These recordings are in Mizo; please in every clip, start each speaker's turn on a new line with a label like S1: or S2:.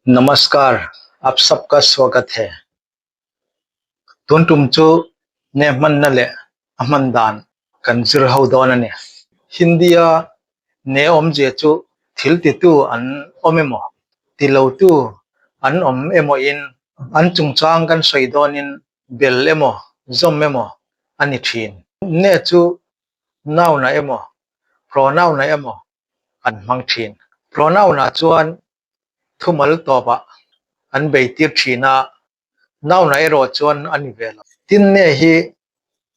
S1: Namaskar, aap sabka swagat hai. Tun tum chu ne hmanna leh a hman dan kan zir ho dawn a ni. Hindi-a ne awmzia chu thil titu an awm emaw, ti lotu an awm emawin an chungchang kan sawi dawnin bel emaw, zawm emaw a ni thin. Ne chu noun-ah emaw, pronoun-ah emaw an hmang thin. Pronoun-ah chuan thumal tawpah an bei tir thin a, noun-ah erawh chuan a ni ve lo. Tin ne hi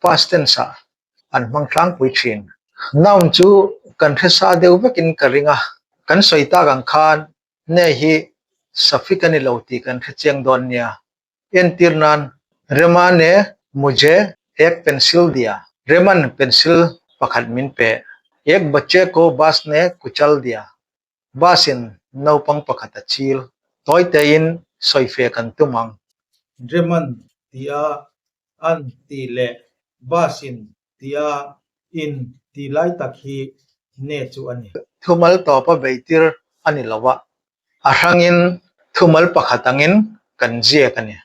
S1: past tense-ah an hmang tlangpui thin. Noun chu kan hre sa deuh vekin ka ring a, kan sawi tak ang khan ne hi suffix a ni lo tih kan hre chiang dawn nia. Entir nan, Rema ne mujhe ek pencil diya, Reman pencil pakhat min pe, Ek bachche ko bus ne kuchal diya, Bus in naupang pakhat a chil. Tawi tein sawi fe kan tum ang.
S2: Reman tia an tih leh bus in tia in tih lai tak hi ne chu a ni.
S1: Thumal tawpa beitir a ni lo a, a hrangin thumal pakhat angin kan ziak a ni.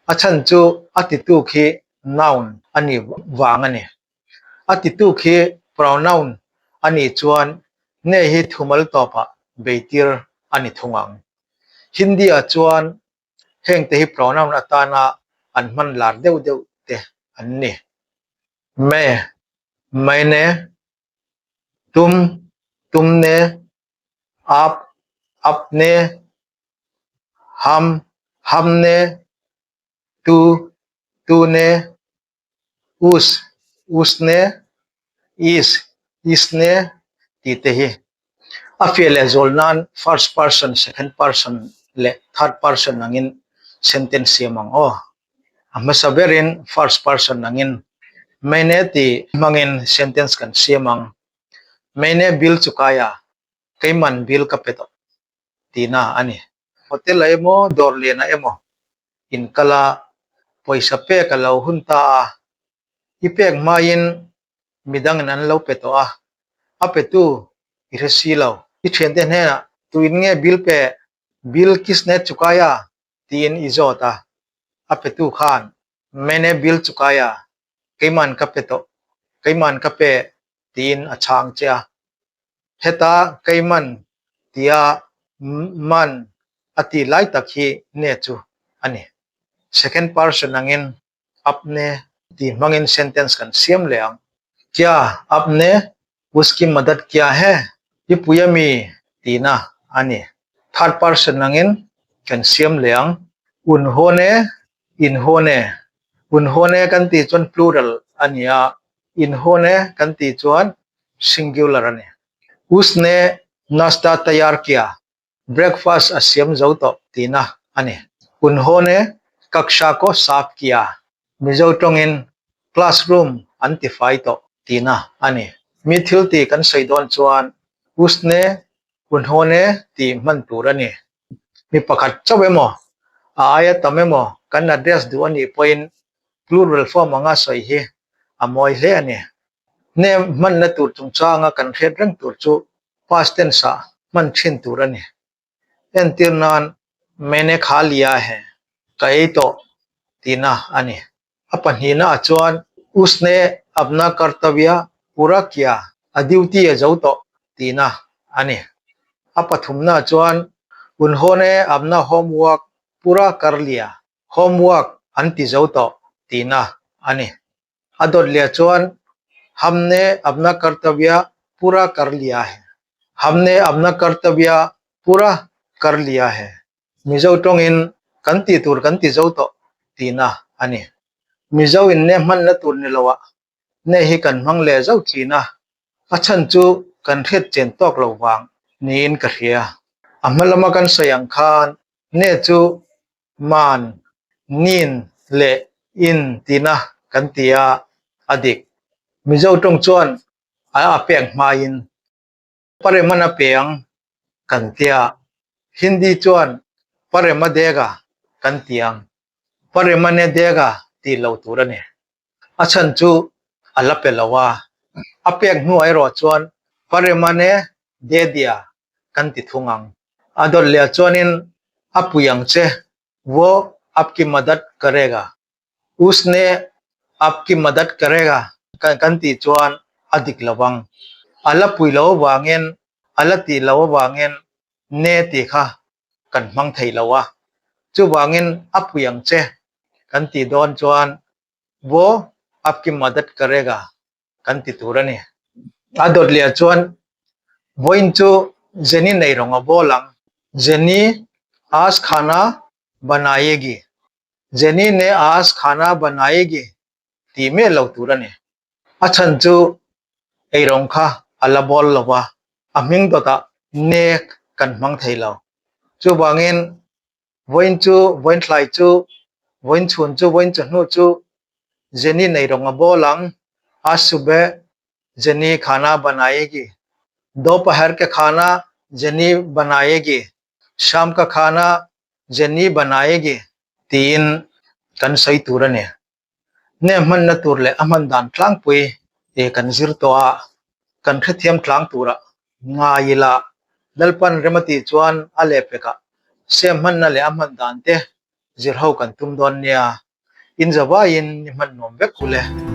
S1: A chhan chu a titu khi noun a nih vang a ni. A titu khi pronoun a nih chuan ne hi thumal tawpah beitir a ni thung ang. Hindi-ah chuan hengte hi pronoun atana an hman lar deuh deuh te an ni. Me, maine, tum, tumne, aap, apne, Ham, hamne, tu, tune, us, usne, is, isne tih te hi a fiah leh zual nan first person, second person leh third person angin sentence siam ang aw. A hmasa berin first person angin maine tih hmangin sentence kan siam ang. Maine bill chu kaia keiman bill ka pe tawh. tihna a ni. Hotel ah emaw dawr lian ah emaw in kal a, pawisa pek a lo hun ta a, i pek hmain midangin an lo pe tawh a, a petu i hre si lo. I thiante hnenah tuin nge bill pe, bill kisne chukaya tiin i zawt a, a petu khan mene bill chukaya keiman ka pe tawh, keiman ka pe tiin a chhang che a. Heta keiman tia man a tih lai tak hi ne chu a ni. Second person angin apne tih hmangin sentence kan siam leh ang. Kya apne uski madad kiya hai? I pui ami tihna a ni. Third person angin kan siam leh ang. Unhone Inhone, Unhone kan tih chuan plural a ni a, inhone kan tih chuan singular a ni. Usne nashta tayar kiya, breakfast a siam zo tawh tihna a ni. Unhone kaksha ko saaf kiya, Mizo tawngin classroom an tifai tawh tihna a ni. Mi thil tih kan sawi dawn chuan usne, unhone tih hman tur a ni. Mi pakhat chauh emaw, a aia tam emaw kan address duh a nih pawhin plural form anga sawi hi a mawi hle a ni. Name hmanna tur chungchanga kan hriat reng tur chu past tense ah hman thin tur a ni. Entir nan Maine kha liya hai, ka ei tawh tihna a ni. A pahnihna ah chuan Usne apna kartavya pura kiya, a duty a zo tawh tihna a ni. A pathumna ah chuan Unhone apna homework pura kar liya, homework an ti zo tawh tihna a ni. A dawt leh chuan Hamne apna kartavya pura kar liya hai, Hamne apna kartavya pura kar liya hai. Mizo tawngin kan tih tur kan ti zo tawh tihna a ni. Mizo in ne hmanna tur ni loah ne hi kan hmang leh zauh thin a, a chhan chu kan hriat chen tawk lo vang niin ka hria. A hma lama kan sawi ang khan ne chu man, nin leh in tihna kan ti a, a dik. Mizo tawng chuan a a pek hmain Paremana pe ang kan tia, Hindi chuan Parema dega kan ti ang, Paremane dega tih lo tur a ni. A chhan chu a la pe lo a, a pek hnuah erawh chuan Paremane dedia kan ti thung ang. A dawt leh chuanin A pui ang che, Wo aapki madad karega, Usne aapki madad karega kan tih chuan a dik lo ang. A la pui lo avangin, a la tih lo avangin ne tih kha kan hmang thei lo a. Chuvangin a pui ang che kan tih dawn chuan Wo aapki madad karega kan ti tur a ni. A dawt leh chuan vawiin chu Jenny nei rawng a bawl ang. Jenny aas khana banayegi. Jenny ne aas khana banayegi tih miah lo tur a ni. A chhan chu eirawng kha a la bawl lo va, a hming dawtah ne kan hmang thei lo. Chuvangin Vawiin chu, vawiin thlai chu, vawiin chhun chu, vawiin chawhnu chu Jenny nei rawng a bawl ang, Aaj subeh Jenny khana banayegi, dopahar ke khana Jenny banayegi, sham ka khana Jenny banayegi tiin kan sawi tur a ni. Ne hmanna tur leh a hman dan tlangpui tih kan zir tawh a, kan hrethiam tlang turah ngai ila Lalpan rem a tih chuan a lehpekah sem hmanna leh a hman dan te zir ho kan tum dawn nia, in zavaiin ni hman nuam vek u le.